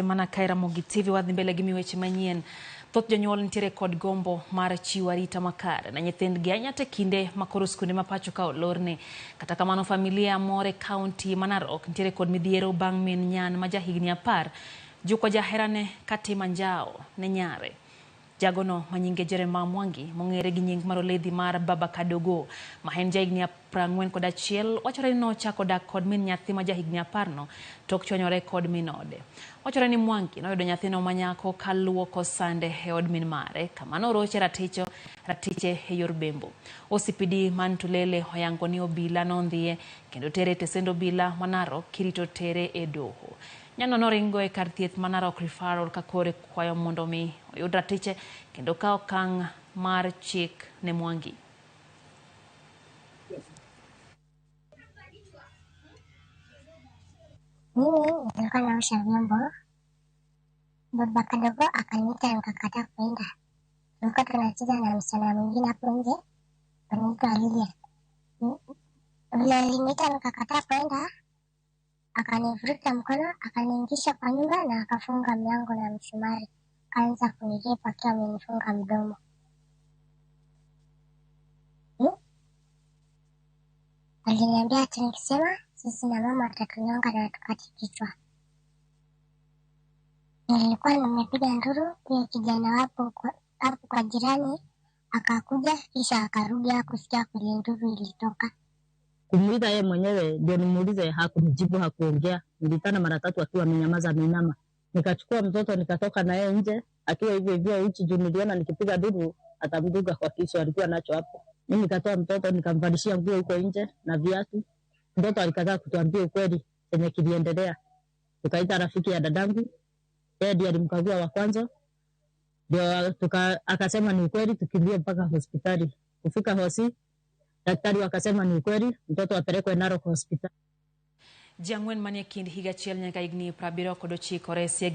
Mana kae Ramogi TV wadhi mbele gi weche manyien. Thoth jonyuol nitiere kod gombo mar chiwo arita makare ne nyithindgi ahinya te kinde ma koro skunde ma pacho ka olorne. Kata kamano familia moro e kaunti ma Narok nitiere kod midhiero bang' min nyan ma jahigni 10 juko jaherane katimo anjawo ne nyare. Jagono ma nyinge Jeremiah Mwangi mong'ere gi nying mar oledhi mar Baba Kadogo ma en jahigni 41 wachore ni nochako dak kod min nyathi ma jahigni 10 no tok chwanyore kod min ode. Wachore ni Mwangi noyudo nyathino ma nyako kaluoko sande e od min mare kama noroche ratiche e yor bembo. OCPD man Tulele oyango ni obila nondhiye kendo tere e tesend obila ma Narok kirito tere e doho. Nyano noringo e kar thieth ma Narok Referral ka kore kwayo mondo mi oyud ratiche kendo kawo okang' mar chik ne Mwangi. Mimi nilikuwa naosha vyombo, baba kadogo akaniita nikakataa kuenda. Tulikuwa tunacheza na msichana mwingine hapo nje anaitwa Lilia. Vile aliniita nikakataa kuenda, akanivuruta mkono, akaniingisha kwa nyumba na akafunga mlango na msumari. Akaanza kunirape akiwa amenifunga mdomo. Aliniambia ati nikisema sisi na mama atatunyonga na atukate kichwa. Nilikuwa nimepiga nduru, huyo kijana wapo hapo kwa jirani akakuja, kisha akarudi hakusikia kwenye nduru ilitoka. Kumuita yeye mwenyewe ndio nimuulize, hakunijibu, hakuongea. Nilitana mara tatu akiwa amenyamaza, ameinama. Nikachukua mtoto nikatoka na yeye nje akiwa hivyo hivyo uchi, juu niliona nikipiga nduru atamduga kwa kisu alikuwa nacho hapo. Mimi nikatoa mtoto nikamvalishia nguo huko nje na viatu. Mtoto alikataa kutuambia ukweli chenye kiliendelea. Tukaita rafiki ya dadangu, yeye ndiye alimkagua wa kwanza, ndio akasema ni ukweli, tukimbie mpaka hospitali. Kufika hosi, daktari wakasema ni ukweli, mtoto apelekwe Narok hospitali. Ji ang'wen manie kind higa achiel nyaka higni 79 oresi.